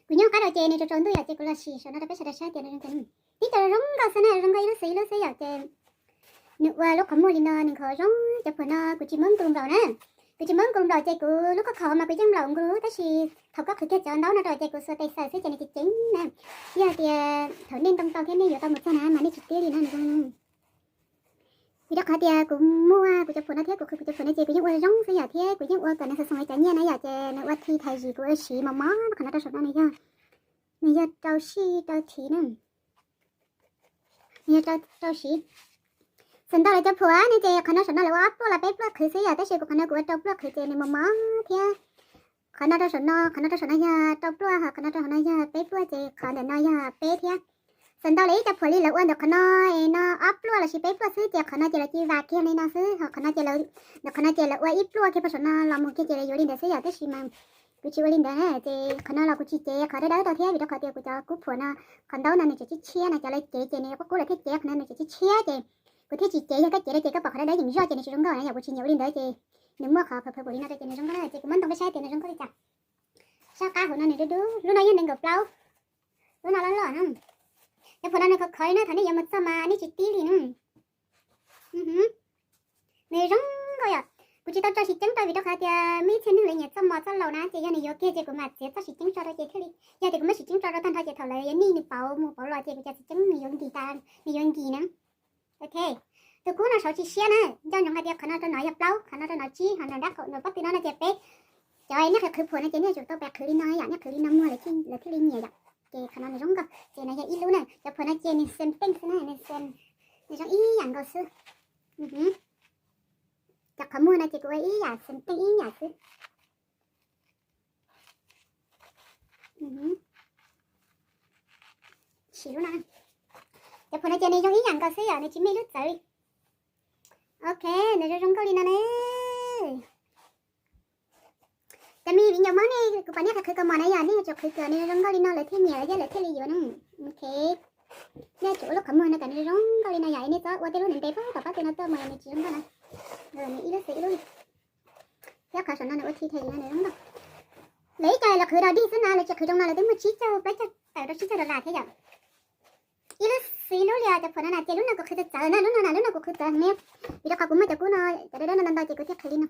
Kuv nyob qab rau ces nws tsaus tsaus ntuj yom, ces kuv los sim saum no rau peb sawv daws saib tias nws zoo cas. Tib co zoo nkauj xwb na, zoo nkauj ib lub xwb ib lub xwb yom. Ces nws ua lub qhov muag li no nws nkhaus zoo, cov phuam no kuv tsis muab nkaus nplaum na. Kuv tsis muab nkaus nplaum ces kuv lub khob khaum mas kuv yeej nplaum nkaus, tab sis thaum koj qhwv kiag cov ntaub no rau ces kuv xuas tes xaws xwb ces nws ceev ceev na. Yog tias thaum nej ntoo tau thiab nej yuav tau mus txog na mas nej tsis tib li na nws zoo. Vim rau qhov tias kuv muaj kuv cov phuam no thiab kuv qhwv kuv cov phuam no ces kuv yeej ua zoo xwb yom, thiab kuv yeej ua kom nws xoo xoo li cov nyiaj na yom, ces nws ua thi thaiv zim kuv ua siv mos mos qhov no rau saum no nws yog, nws yog rau sij rau thiv na. Nws yog rau, rau siv. Xam ntau lawv cov phuam ne ces qhov no saum no lawv ua ob pluaj los peb pluaj qhwv xwb yom, tab sis kuv qhov no kuv ua rau pluaj qhwv ces nws mos mos thiab. Qhov no rau saum no, qhov no rau saum no yog rau pluaj, ho qhov no rau saum no yog peb pluaj ces qhov ntawm no yog peb thiab. Xam ntau lawv ib co phuam li lawv ua ntawm qhov no es no ob pluaj lossis peb pluaj xwb ces qhov no ces lawv cia li vam kiag li no xwb, ho qhov no ces lawv, ntawm qhov no ces lawv ua ib pluaj kiag puag saum no los mus kiag ces lawv yuav li ntawd xwb yom, tab sis mas kuv tsis ua li ntawd na, ces qhov no los kuv tsis cev qhov dawb dawb rau thiab, vim rau qhov tias kuv cov kub phuam no qhov ntaub no nws tseem tshiab tshiab na, cov lawv cev ces nws qub qub lawm thiaj cev, qhov no nws tseem tshiab tshiab ces kuv thiaj tsis cev, yog koj cev rau ces koj pom qhov dawb dawb yeem zoj ces nws tsis zoo nkauj na, yog kuv tsis nyiam ua li ntawd ces nws muaj qhov phav phav pum li no rau ces nws zoo nkauj na, ces kuv muab ntoo peb saib tias nws zoo nkauj li cas. Sab qab hauv no nws dub dub, lub no yog nees nkaum plaub, lub no loj loj na. Cov phuam no nws khov khov li na, thaum nej yuav mus txog mas nej tsis tib li na. Nws zoo nkauj yom. Kuv tsis tau tso siv ceeb rau vim rau qhov tias muaj ib txhia neeg lawv nyiam txoj mos txoj laus na, ces yog nws yuav kiag ces kuv mam txiav txoj siv ceeb tso rau ces thiaj li, yog tias kuv muab siv ceeb tso rau tag nrho ces thaum lawv yuav nij nws pauv mus pauv los ces kuv cov siv ceeb nws yuav nkis tas, nws yuav nkis na. Ok, tus kub no saud tsis siab na, nco ntsoov hais tias qhov no rau no yog plaub, qhov no rau no tsib, ho no dab qaum no pob tw no no ces peb. Cov nej qhwv qhwv phuam no ces nej yuav tsum tau pais qhwv li no yom, nej qhwv li no muag lawv thiaj li nyiam yom. Ces qhov no nws zoo nkauj, ces no yog ib lub na, cov phuam no ces nws xem teej xwb na, nws xem, nws zoo ib yam nkaus xwb. Cov qhov muag no ces kuv ua ib yam xem teej ib yam xwb. Sim lub no, cov phuam no ces nws zoo ib yam nkaus xwb yom, nws tsis muaj ib lub txawv li. Ok, nws zoo zoo nkauj li no ne. Cov me viv ncaus Hmoob nej, kuv pom nej qhwv kaus mom na yom, nej yuav tsum qhwv kom nws zoo nkauj li no lawv thiaj nyiam thiab lawv thiaj li yuav ne. Ok, nej tsum ua lub qhov muag no kom nws zoo nkauj li no yom, nej txhob ua tej lub ntev ntev puag tom pob tw no tuaj mas nws tsis zoo nkauj na. Nws ib lub xwb ib lub li. Thiab qhov saum no nws ua thi thaiv no nws zoo nkauj. Lawv ib co lawv qhwv dog dig xwb na, lawv tsis qhwv zoo no lawv twb muaj tsib caug plaub caug tawm rau tsib caug dollar thiab yom. Ib lub xwb ib lub li os, cov phuam no na ces lub no kuv qhwv txawv txawv na, lub no na lub no kuv qhwv txawv heev. Vim rau qhov kuv muaj cov kub no cov dawb dawb no ntau ntau ces kuv thiaj qhwv li no.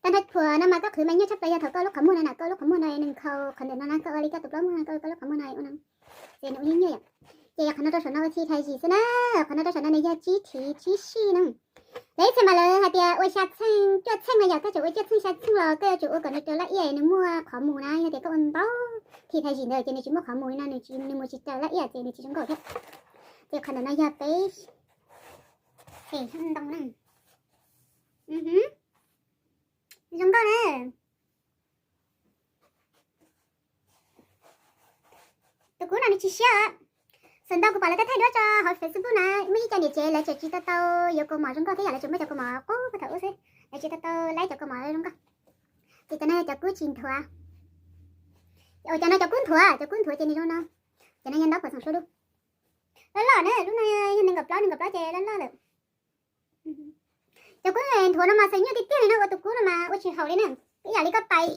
Tag nrho phuam no mas koj qhwv mas nyuaj tshaj plaws yog thaum koj lub qhov muag no na, koj lub qhov muag no nws nkhaus qhov ntawm no na, koj ua li koj tus plaub muag no, koj koj lub qhov muag no ua no, ces nws ua nyuaj nyuaj yom. Ces yog qhov no rau saum no ua thi thaiv zim xwb na, qhov no rau saum no nws yog tsib thiv tsib sij na. Lawv ib txhia mas lawv hais tias ua xya txheej cuaj txheej no yom, koj tseem ua cuaj txheej xya txheej los koj yuav tsum ua kom nws raws laj iaj nws muaj qhov mus na, yog tias koj ua ntau thi thaiv zim ntawd ces nws tsis muaj qhov mus li no, nws tsis, nws mus tsis raws laj iaj ces nws tsis zoo nkauj thiab. Ces qhov ntawm no yog peb, es ntoo na. Zoo nkauj na. Tus kub no nws tsis siab. Xam ntau kuv pom lawv thaij thaij duab tso hauv Facebook na, muaj ib co niam tsev lawv tseem tsis tau tau yuav kaus mom zoo nkauj thiab yom, lawv tseem muaj cov kaus mom qub puag thaum ub xwb, lawv tsis tau tau laib cov kaus mom zoo nkauj. Ces cov no yog cov kub tsis nthuav. Cov no cov kub nthuav, cov kub nthuav ces nws zoo no. Cov no yog ntaub pom xeem suav lub. Loj loj na, lub no yog nees nkaum plaub, nees nkaum plaub ces loj loj lawm. Cov kub nthuav no mas xav nyuaj tiag tiag li no, ua tus kub no mas ua tsis haum li na. Ib yam li koj tais,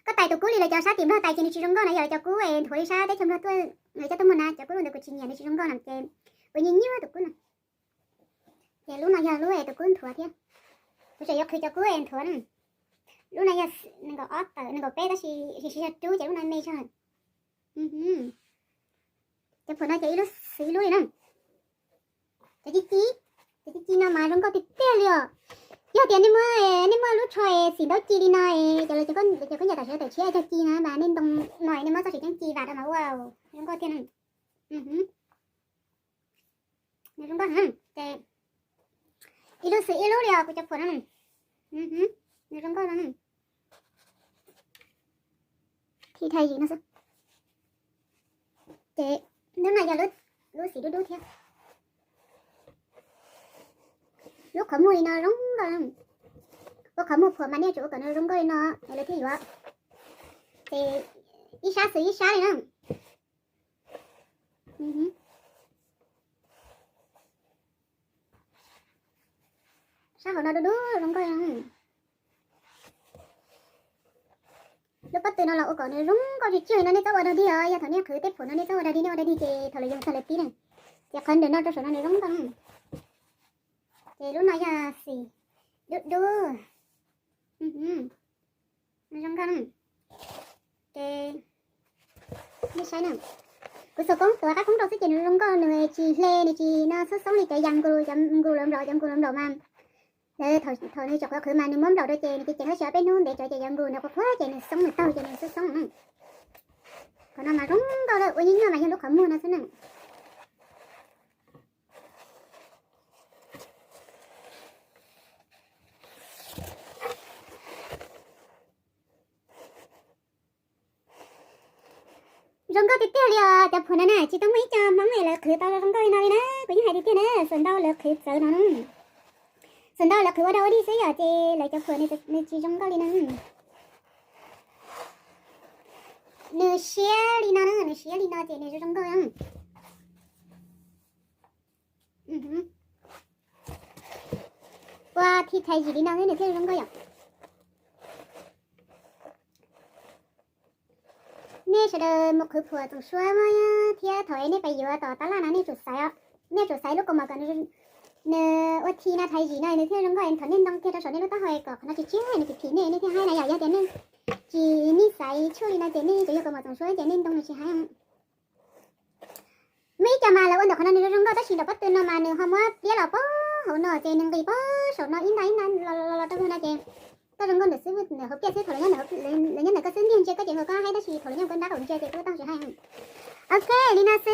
koj tais tus kub li lawv cov sab tim Nplog tais ces nws tsis zoo nkauj na, yog lawv cov kub es nthuav li sab teb chaws Nplog tuaj, lawv coj tuaj muag na, cov kub ntawd kuv tsis nyiam, nws tsis zoo nkauj na ces ua nyuaj nyuaj tus kub no. Ces lub no yog lub es tus kub nthuav thiab. Kuv tseem yuav qhwv cov kub es nthuav na. Lub no yog nees nkaum ob tawm nees nkaum peb tab sis siv siv yog rub ces lub no me zog. Cov phuam no ces ib lub xwb ib lub li na. Cov ci ci, cov ci ci no mas zoo nkauj tiag tiag li os. Yog tias nej muaj, nej muaj lub tsho es xim ntaub ci li no, cov lawv cov khaub ncaws tam sim no tawm tshiab cog ci na mas nej ntoo no nej muab txoj siv ceeb ci vam rau mas ua zoo nkauj tiag na. Nws zoo nkauj heev ces ib lub xwb ib lub li os kuv cov phuam no. Nws zoo nkauj no. Thi thaiv zim no xwb. Ces lub no yog lub xim dub dub thiab. Lub qhov muag li no zoo nkauj. Ua qhov muag phuam mas nej yuav tsum ua kom nws zoo nkauj li no es lawv thiaj yuav. Ces ib sab xwb ib sab li na. Sab hauv no dub dub zoo nkauj. Lub pob tw no los ua kom nws zoo nkauj tsis tsis li no nej txhob ua dog dig os. Yog thaum nej qhwv tej phuam no nej txhob ua dog dig, nej ua dog dig ces thaum lawv yoog tag lawv pib na. Ces qhov ntawm no rau saum no nws zoo nkauj. Ces lub no yog xim dub dub. Zoo nkauj. Ces nej saib na, kuv xuas koob tuav qab koob rau xwb ces nws zoo nkauj, nws tsis hle, nws tsis no xoob xoob li cov yas nkus, cov nkus los nplaum, cov nkus los nplaum mas lawv thaum nws tseem qhuav qhwv mas nws muab nplaum rau ces nws ceev ceev thiab, sib ob peb hnub ntev tsawv ces cov nkus nws qhuav qhuav ces nws xoob, nws taug ces nws xoob xoob. Qhov no mas zoo nkauj lawm, ua nyuaj nyuaj mas yog lub qhov muag no xwb na. Zoo nkauj tiag tiag li os, cov phuam no na tsis tau muaj ib co Hmoob es lawv qhwv tau zoo nkauj li no li na, kuv yeej hais tiag tiag na, feem ntau lawv qhwv txawv no. Feem ntau lawv qhwv ua dog ua dig xwb yom, ces lawv cov phuam nws tsis zoo nkauj li no. Nws siab li no, nws siab li no ces nws zoo nkauj. Ua thi thais zim li no xwb nws thiaj zoo nkauj yom. Nej sawv daws mus qhwv phuam txoom suab thiab thaum nej pais yuav tom tab laj no nej tsum xaiv, nej tsum xaiv lub kaus mom kom nws ua thi no thaiv zim no nws thiaj zoo nkauj. Thaum nej ntoo kiag rau saum nej lub taub hau kom qhov no tsis tshiab nws phim phim nej, nej thiaj haib na yom. Yog tias nej tsis, nej xaiv tshuaj li no ces nej tsuas yog kaus mom txoom suab ces nej ntoo nws tsis haib. Muaj ib co mas lawv ua ntawm qhov no nws zoo zoo nkauj tab sis nram pob tw no mas nws ho muab pliab los pog hauv no ces nws nqis pog saum no ib nta ib nta los los rau no ces koj zoo nkauj ntawm xwb, ntawm hauv pliaj xwb, thaum lawv nyob ntawm koj xwb ntiag ntsia koj ces nkaus koj haib tab sis thaum lawv nyob koj nrab kaum ntsia ces koj tsis haib. Ok, li no xwb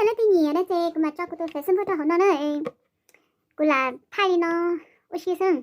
leej twg nyiam no ces kuv mam tso kuv tus Facebook rau hauv no na. Kuv lam thaij li no ua si xwb.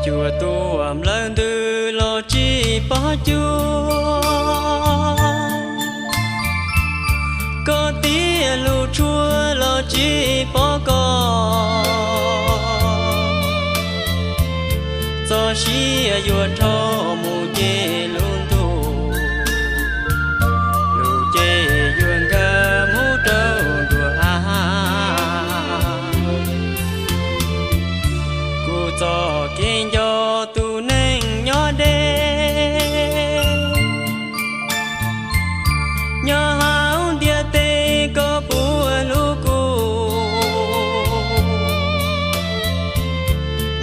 Cua tuaj nplawg ntws los tsis pom cua, koj tiaj lug tshuaj los tsis pom koj. Txoj sia yuav dhau mus ces lub ntuj, lub ces yuav nkag mus rau nruab av. Kuv txoj kev nco tus neeg nyob deb, nyob hauv ntiaj teb koj puas hlub kuv,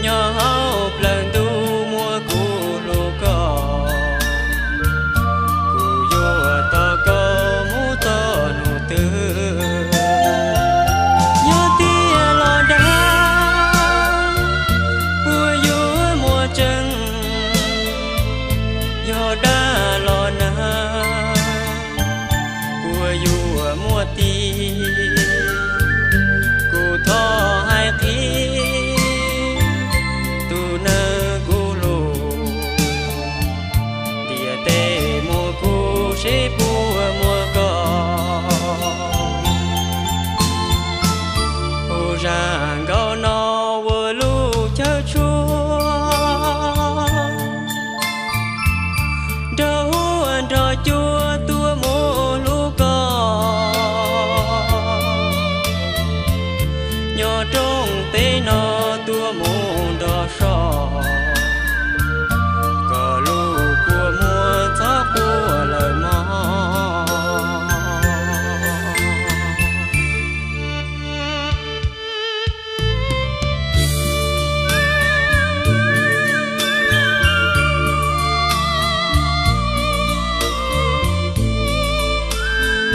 nyob hauv plawv ntuj muaj kuv hlub koj, kuv yuav tos koj mus txog hnub twg. Yog tiag los dag, puas yuav muaj tseeb, yog dag